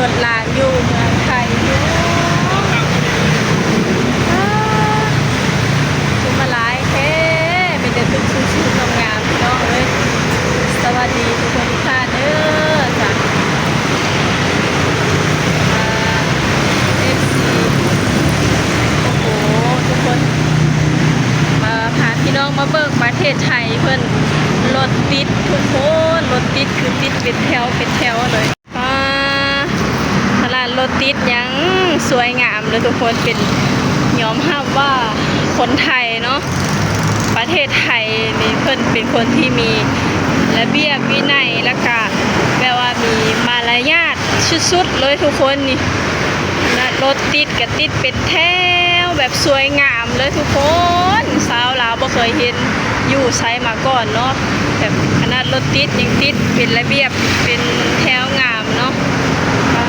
ລົດລາງຢູ່ເມືອງໄທຢູ່. ອາ ຄືມາຫຼາຍແທ້ ມີແຕ່ຕຶກສູງໆງາມໆ ພີ່ນ້ອງເອີຍ. ສະຫວັດດີທຸກຄົນທຸກທ່ານເດີ ຈາກ ອາ ເອັຟຊີ ໂອ້ໂຫ ທຸກຄົນ ມາພາພີ່ນ້ອງມາເບິ່ງປະເທດໄທເພິ່ນ ລົດຕິດທຸກຄົນ ລົດຕິດຄືຕິດເປັນແຖວເປັນແຖວເລີຍ. ອາ ຂະໜາດລົດຕິດຍັງສວຍງາມເລີຍທຸກຄົນ ເປັນ ຍອມຮັບວ່າຄົນໄທເນາະ ປະເທດໄທນີ້ເພິ່ນເປັນຄົນທີ່ມີລະບຽບວິໄນ ແລ້ວກະແບບວ່າມີມາລະຍາດສຸດໆເລີຍທຸກຄົນນີ້. ຂະໜາດລົດຕິດກະຕິດເປັນແຖວແບບສວຍງາມເລີຍທຸກຄົນ ຊາວລາວບໍ່ເຄີຍເຫັນຢູ່ໃສມາກ່ອນເນາະ ແບບຂະໜາດລົດຕິດຍັງຕິດເປັນລະບຽບເປັນແຖວງາມ ເນາະ. ອາ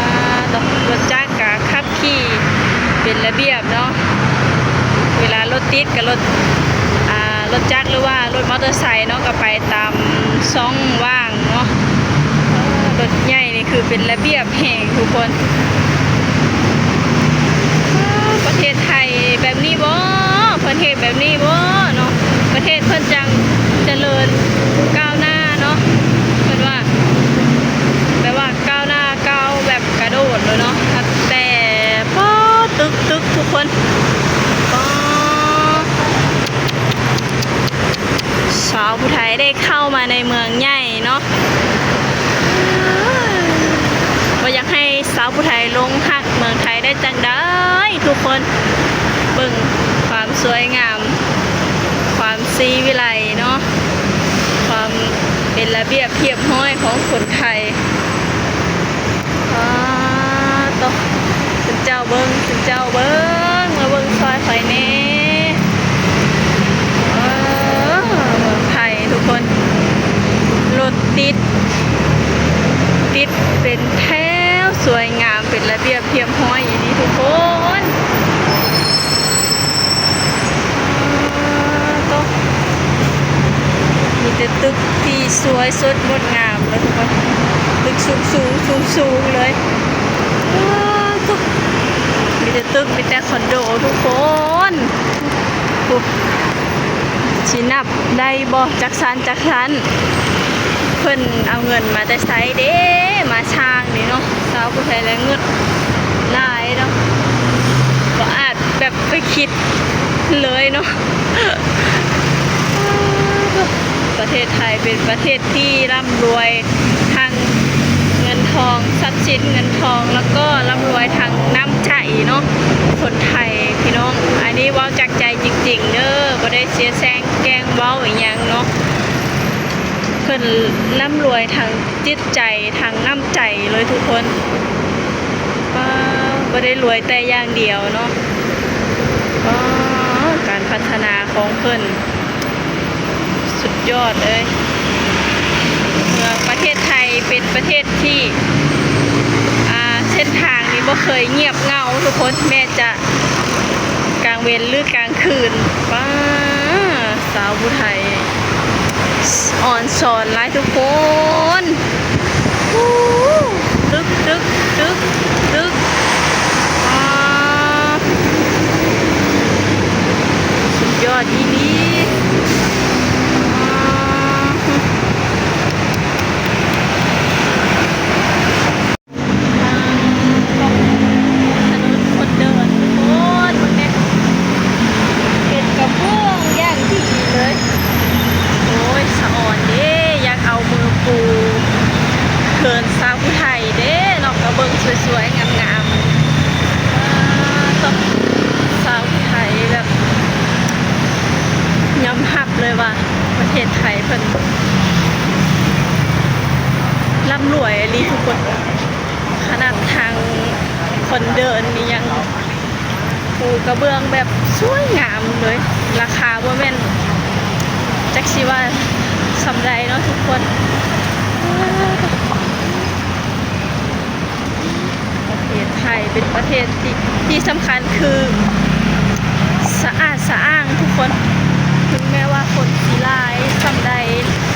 ລົດຈັກກະຂັບຂີ່ເປັນລະບຽບເນາະ ເວລາລົດຕິດກະລົດ ອາ ລົດຈັກ ຫຼືວ່າລົດມໍເຕີໄຊເນາະ ກະໄປຕາມຊ່ອງວ່າງເນາະ. ເອີ ລົດໃຫຍ່ນີ້ຄືເປັນລະບຽບແຮງທຸກຄົນ. ເອີ ປະເທດໄທແບບນີ້ບໍ? ເພິ່ນເຮັດແບບນີ້ບໍເນາະ? ປະເທດເພິ່ນຈັ່ງຈະເລີນກ້າວໜ້າເນາະ ເພິ່ນວ່າ ແບບວ່າ ກ້າວໜ້າກ້າວແບບກະໂດດເລີຍເນາະ ແຕ່ ປາ ຕຶກໆ ທຸກຄົນ ປາ ຊາວຜູ້ໄທໄດ້ເຂົ້າມາໃນເມືອງໃຫຍ່ເນາະ. ບໍ່ຢາກໃຫ້ຊາວຜູ້ໄທຫຼົງຮັກເມືອງໄທໄດ້ຈັ່ງໃດ ທຸກຄົນ ເບິ່ງຄວາມສວຍງາມ ຄວາມສີວິໄລເນາະ ຄວາມເປັນລະບຽບຮຽບຮ້ອຍຂອງຄົນໄທ. ປາໂຕ ເຈົ້າເບິ່ງ ເຈົ້າເບິ່ງ ມາເບິ່ງຊ່ອຍຂ້ອຍແດ່. ເອີ ເມືອງໄທທຸກຄົນ ລົດຕິດ ຕິດເປັນແຖວສວຍງາມ ເປັນລະບຽບຮຽບຮ້ອຍອີ່ຫຼີທຸກຄົນ. ປາໂຕ ມີແຕ່ຕຶກທີ່ສວຍສົດງົດງາມເລີຍທຸກຄົນ ຕຶກສູງໆ ສູງໆເລີຍ. ປາໂຕ ມີແຕ່ຕຶກ ມີແຕ່ຄອນໂດທຸກຄົນ. ໂອ້ ຊິນັບໄດ້ບໍ່ ຈັກຊັ້ນຈັກຊັ້ນ ເພິ່ນເອົາເງິນມາແຕ່ໃສເດ້ ມາສ້າງນີ້ເນາະ. ຊາວຜູ້ໄທລະເງິດຫຼາຍເນາະ ບໍ່ອາດແບບໄປຄິດເລີຍເນາະ. ປະເທດໄທເປັນປະເທດທີ່ລ່ຳລວຍທາງເງິນທອງ ຊັບສິນເງິນທອງ ແລ້ວກໍລ່ຳລວຍທາງນ້ຳໃຈເນາະ ຄົນໄທພີ່ນ້ອງ. ອັນນີ້ເວົ້າຈາກໃຈຈິງໆເດີ ບໍ່ໄດ້ເສຍແສງແກ້ງເວົ້າອີ່ຫຍັງເນາະ. ເພິ່ນລ່ຳລວຍທາງຈິດໃຈ ທາງນ້ຳໃຈເລີຍທຸກຄົນ. ປາ ບໍ່ໄດ້ລວຍແຕ່ຢ່າງດຽວເນາະ. ປາ ການພັດທະນາຂອງເພິ່ນສຸດຍອດເລີຍ. ເມືອງ ປະເທດໄທເປັນປະເທດທີ່ ອາ ເສັ້ນທາງນີ້ບໍ່ເຄີຍງຽບເຫງົາທຸກຄົນ ແມ້ຈະ ກາງເວັນ ຫຼື ກາງຄືນ. ປາ ຊາວຜູ້ໄທອ່ອນຊອນຫຼາຍທຸກຄົນ. ອູ້ ຕຶກ ຕຶກ ຕຶກ ຕຶກ ປາ ສຸດຍອດອີ່ຫຼີ. ປາ ຖະໜົນຄົນເດີນ ໂອ້ຍ ເບິ່ງແດ່ ເຮັດກະເບື້ອງຢ່າງດີເລີຍ. ໂອ້ຍ ສະອອນເດ້ ຢາກເອົາມືປູເຮືອນຊາວຜູ້ໄທເດ້ເນາະ ກະເບິ່ງສວຍໆງາມໆ. ປາໂຕ ຊາວຜູ້ໄທແບບ ຍອມຮັບເລີຍວ່າ ປະເທດໄທເພິ່ນລ່ຳລວຍອີ່ຫຼີທຸກຄົນ. ຂະໜາດທາງຄົນເດີນນີ້ຍັງປູກະເບື້ອງແບບສວຍງາມເລີຍ. ລາຄາບໍ່ແມ່ນຈັກຊິວ່າສ່ຳໃດເນາະທຸກຄົນ. ປະເທດໄທເປັນປະເທດທີ່ ທີ່ສຳຄັນຄືສະອາດສະອ້າງທຸກຄົນ. ເຖິງແມ້ວ່າຄົນຊິຫຼາຍສ່ຳໃດ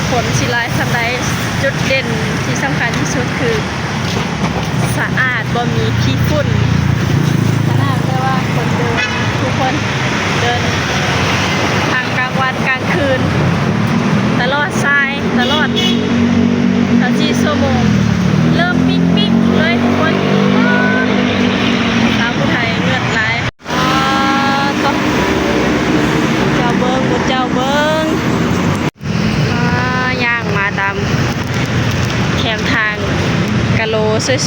ຄົນຊິຫຼາຍສ່ຳໃດ ຈຸດເດັ່ນທີ່ສຳຄັນທີ່ສຸດຄື ສະອາດ ບໍ່ມີຂີ້ຝຸ່ນ ຂະໜາດແຕ່ວ່າຄົນເດີນ ທຸກຄົນເດີນທັງກາງວັນກາງຄືນ ຕະຫຼອດສາຍ ຕະຫຼອດຊາວສີ່ຊົ່ວໂມງ ເລີ່ມປິກໆເລີຍທຸກຄົນ. ອ້າ ສາວຜູ້ໄທເງືອດຫຼາຍ. ອາ ໂຕ ເຈົ້າເບິ່ງ ເຈົ້າເບິ່ງ ອາ ຍ່າງມາຕາມແຄມທາງກະໂລ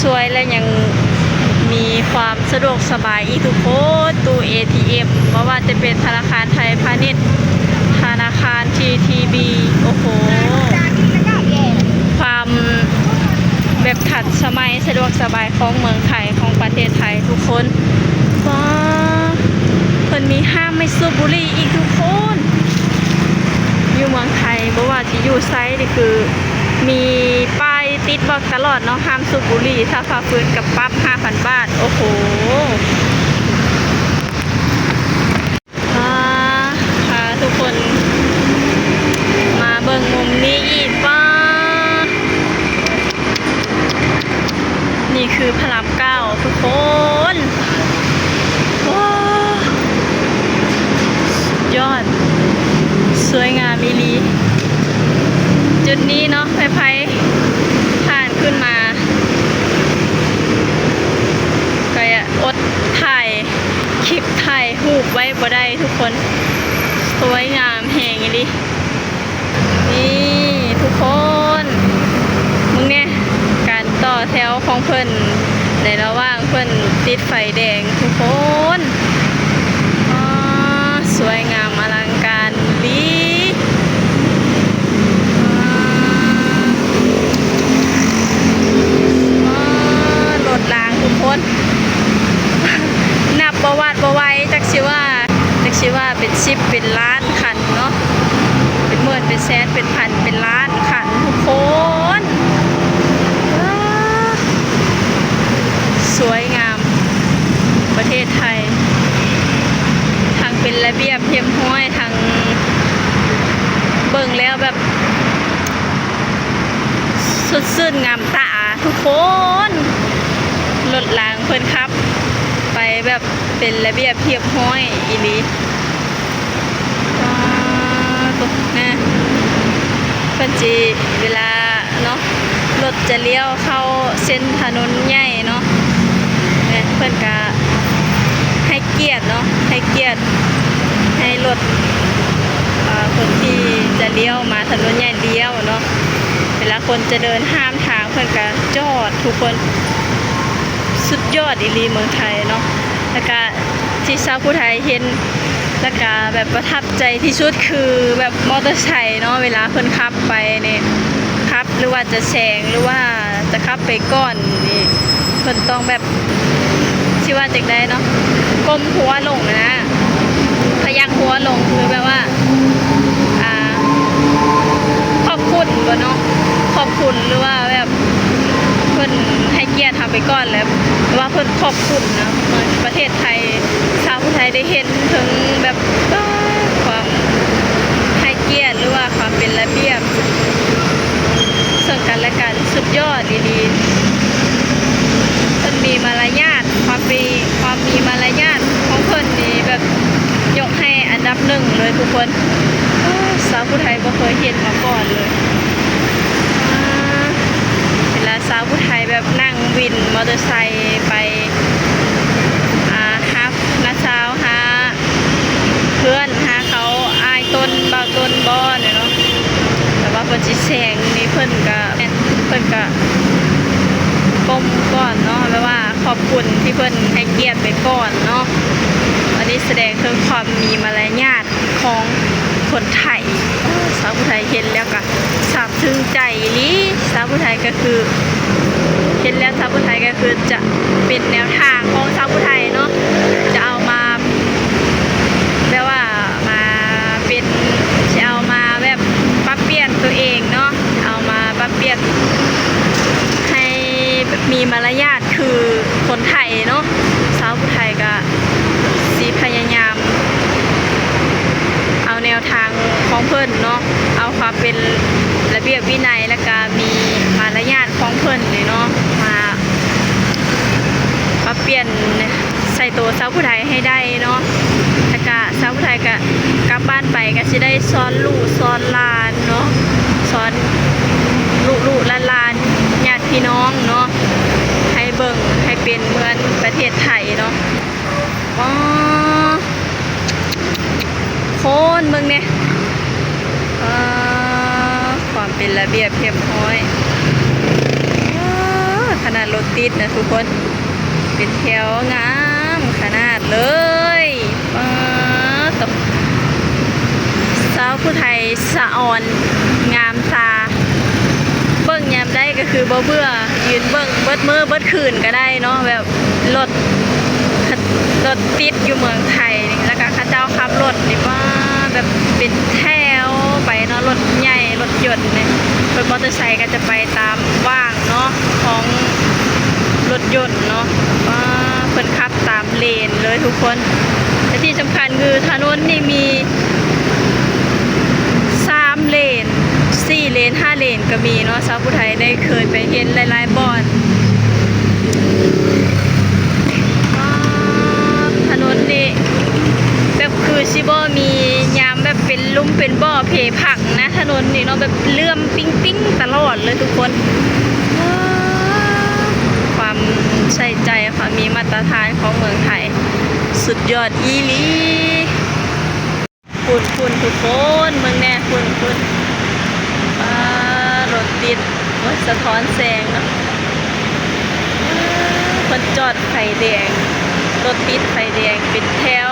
ສວຍໆ ແລະ ຍັງມີຄວາມສະດວກສະບາຍອີກທຸກຄົນ. ຕູ້ເອທີເອັມ ບໍ່ວ່າຈະເປັນທະນາຄານໄທພານິດ, ທະນາຄານທີທີບີ ໂອ້ໂຫ ຄວາມແບບທັນສະໄໝ ສະດວກສະບາຍຂອງເມືອງໄທ ຂອງປະເທດໄທທຸກຄົນ. ວ້າ ເພິ່ນມີຫ້າມໄມ່ສູບບຸຫຼີ່ອີກທຸກຄົນ. ຢູ່ເມືອງໄທບໍ່ວ່າຊິຢູ່ໃສນີ້ຄືມີປ້າຍຕິດບອກຕະຫຼອດເນາະ ຫ້າມສູບບຸຫຼີ່ ຖ້າຝ່າຝືນກໍປັບຫ້າພັນບາດ. ໂອ້ໂຫ ອາ ພາທຸກຄົນມາເບິ່ງມຸມນີ້ອີກ. ປ້າ ນີ້ຄືພະລາມເກົ້າທຸກຄົນ. ວ້າ ສຸດຍອດ ສວຍງາມອີ່ຫຼີ. ຈຸດນີ້ເນາະ ໃຜໆຜ່ານຂຶ້ນມາ ກໍຢ່າອົດຖ່າຍ ຄລິບຖ່າຍຮູບໄວ້ບໍ່ໄດ້ທຸກຄົນ ສວຍງາມແຮງອີ່ຫຼີ. ນີ້ທຸກຄົນ ເບິ່ງແດ່ ການຕໍ່ແຖວຂອງເພິ່ນ ໃນລະຫວ່າງເພິ່ນຕິດໄຟແດງທຸກຄົນ. ອໍ ສວຍງາມອະລັງການອີ່ຫຼີ. ອໍ ອໍ ລົດລາງທຸກຄົນ ນັບບໍ່ຫວາດບໍ່ໄຫວ ຈັກຊິວ່າ ຈັກຊິວ່າເປັນສິບເປັນລ້ານຄັນເນາະ ເປັນໝື່ນເປັນແສນເປັນພັນເປັນລ້ານຄັນທຸກຄົນ. ວ້າ ສວຍງາມປະເທດໄທ ທັງເປັນລະບຽບຮຽບຮ້ອຍ ທັງເບິ່ງແລ້ວແບບ ສົດຊື່ນງາມຕາທຸກຄົນ. ລົດລາງເພິ່ນຂັບໄປແບບເປັນລະບຽບຮຽບຮ້ອຍອີ່ຫຼີ. ວ້າ ໂຕ ນະ ເພິ່ນຊິ ເວລາເນາະ ລົດຈະລ້ຽວເຂົ້າເສັ້ນຖະໜົນໃຫຍ່ເນາະ ແມ່ນ ເພິ່ນກະໃຫ້ກຽດເນາະ ໃຫ້ກຽດ ໃຫ້ລົດ ເອີ ຄົນທີ່ຈະລ້ຽວມາຖະໜົນໃຫຍ່ລ້ຽວເນາະ. ເວລາຄົນຈະເດີນຂ້າມທາງ ເພິ່ນກະຈອດທຸກຄົນ. ສຸດຍອດອີ່ຫຼີເມືອງໄທເນາະ. ແລ້ວກະທີ່ຊາວຜູ້ໄທເຫັນ ແລ້ວກະແບບປະທັບໃຈທີ່ສຸດຄືແບບມໍເຕີໄຊເນາະ ເວລາເພິ່ນຂັບໄປນີ້ ຂັບ ຫຼືວ່າຈະແຊງ ຫຼືວ່າຈະຂັບໄປກ່ອນນີ້ ເພິ່ນຕ້ອງແບບ ຊິວ່າຈັ່ງໃດເນາະ ກົ້ມຫົວລົງຫັ້ນນະ ຂະຍັກຫົວລົງ ຄືແບບວ່າ ອ່າ ຂອບຄຸນບໍເນາະ ຂອບຄຸນ ຫຼືວ່າແບບເພິ່ນໃຫ້ກຽດເຮົາໄປກ່ອນ ແລ້ວວ່າເພິ່ນຂອບຄຸນນະ. ເມືອງປະເທດໄທ ຊາວຜູ້ໄທໄດ້ເຫັນເຖິງແບບ ຄວາມໃຫ້ກຽດ ຫຼືວ່າຄວາມເປັນລະບຽບເຊິ່ງກັນແລະກັນ ສຸດຍອດອີ່ຫຼີ. ເພິ່ນມີມາລະຍາດ ຄວາມເປັນ ຄວາມມີມາລະຍາດຂອງເພິ່ນນີ້ແບບຍົກໃຫ້ອັນດັບໜຶ່ງເລີຍທຸກຄົນ. ຊາວຜູ້ໄທບໍ່ເຄີຍເຫັນມາກ່ອນເລີຍ ເວລາຊາວຜູ້ໄທແບບນັ່ງວິນມໍເຕີໄຊໄປ ອ່າ ຫານ້າສາວ ຫາເພື່ອນ ຫາເຂົາ ອ້າຍຕົນ ບ່າວຕົນບໍນີ້ເນາະ. ແຕ່ວ່າເພິ່ນຊິແຊງນີ້ ເພິ່ນກະ ເພິ່ນກະກົ້ມກ່ອນເນາະ ແບບວ່າຂອບຄຸນທີ່ເພິ່ນໃຫ້ກຽດໄປກ່ອນເນາະ. ອັນນີ້ສະແດງເຖິງຄວາມມີມາລະຍາດຂອງຄົນໄທ. ຊາວຜູ້ໄທເຫັນແລ້ວກະຊາບຊຶ້ງໃຈອີ່ຫຼີ. ຊາວຜູ້ໄທກະຄື ເຫັນແລ້ວຊາວຜູ້ໄທກະຄືຈະເປັນແນວທາງຂອງຊາວຜູ້ໄທເນາະ ຈະເອົາມາ ແບບວ່າມາເປັນ ຊິເອົາມາແບບປັບປ່ຽນຕົວເອງເນາະ ເອົາມາປັບປ່ຽນໃຫ້ແບບມີມາລະຍາດຄືຄົນໄທເນາະ. ຊາວຜູ້ໄທກະຊິພະຍາຍາມເອົາແນວທາງຂອງເພິ່ນເນາະ ເອົາຄວາມເປັນລະບຽບວິໄນ ແລ້ວກະມີມາລະຍາດຂອງເພິ່ນນີ້ເນາະ ມາ ປ່ຽນໃສ່ໂຕຊາວຜູ້ໄທໃຫ້ໄດ້ເນາະ ແລ້ວກະຊາວຜູ້ໄທກະກັບບ້ານໄປກະຊິໄດ້ສອນລູກສອນຫຼານເນາະ ສອນລູກໆຫຼານໆ ຍາດພີ່ນ້ອງເນາະ ໃຫ້ເບິ່ງໃຫ້ເປັນເໝືອນປະເທດໄທເນາະ. ອໍ ຄົນເບິ່ງແດ່ ອາ ຄວາມເປັນລະບຽບຮຽບຮ້ອຍ ອາ ຂະໜາດລົດຕິດນະທຸກຄົນ ເປັນແຖວງາມຂະໜາດເລີຍ ປາໂຕ ສາວຜູ້ໄທສະອອນງາມຕາ ເບິ່ງຍາມໃດກະຄືບໍ່ເບື່ອ ຢືນເບິ່ງເບິດມື້ເບິດຄືນກະໄດ້ເນາະ ແບບ ລົດ ລົດຕິດຢູ່ເມືອງໄທນີ້ ແລ້ວກະເຂົາເຈົ້າຂັບລົດນີ້ ປາ ແບບເປັນແຖວໄປເນາະ ລົດໃຫຍ່ລົດຍົນນີ້ ລົດມໍເຕີໄຊກະຈະໄປຕາມຫວ່າງເນາະ ຂອງລົດຍົນເນາະ ປາ ເພິ່ນຂັບຕາມເລນເລີຍທຸກຄົນ ແລະທີ່ສຳຄັນຄືຖະໜົນນີ້ມີສາມເລນ ສີ່ເລນ ຫ້າເລນກະມີເນາະ ຊາວຜູ້ໄທໄດ້ເຄີຍໄປເຫັນຫຼາຍໆບ່ອນ ອາ ຖະໜົນນີ້ແບບຄືຊິບໍ່ມີຍາມແບບເປັນລຸ່ມເປັນບໍ່ເພພັກນະ ຖະໜົນນີ້ເນາະ ແບບເຫຼື້ອມປິ້ງໆຕະຫຼອດເລີຍທຸກຄົນ ອາ ຄວາມໃສ່ໃຈ ຄວາມມີມາດຕະຖານຂອງເມືອງໄທ ສຸດຍອດອີ່ຫຼີ. ພຸ້ນໆ ທຸກຄົນ ເບິ່ງແດ່ ພຸ້ນໆ ປາ ລົດຕິດ ໂອ້ຍ ສະທ້ອນແສງເນາະ ເພິ່ນຈອດໄຟແດງ ລົດຕິດໄຟແດງເປັນແຖວ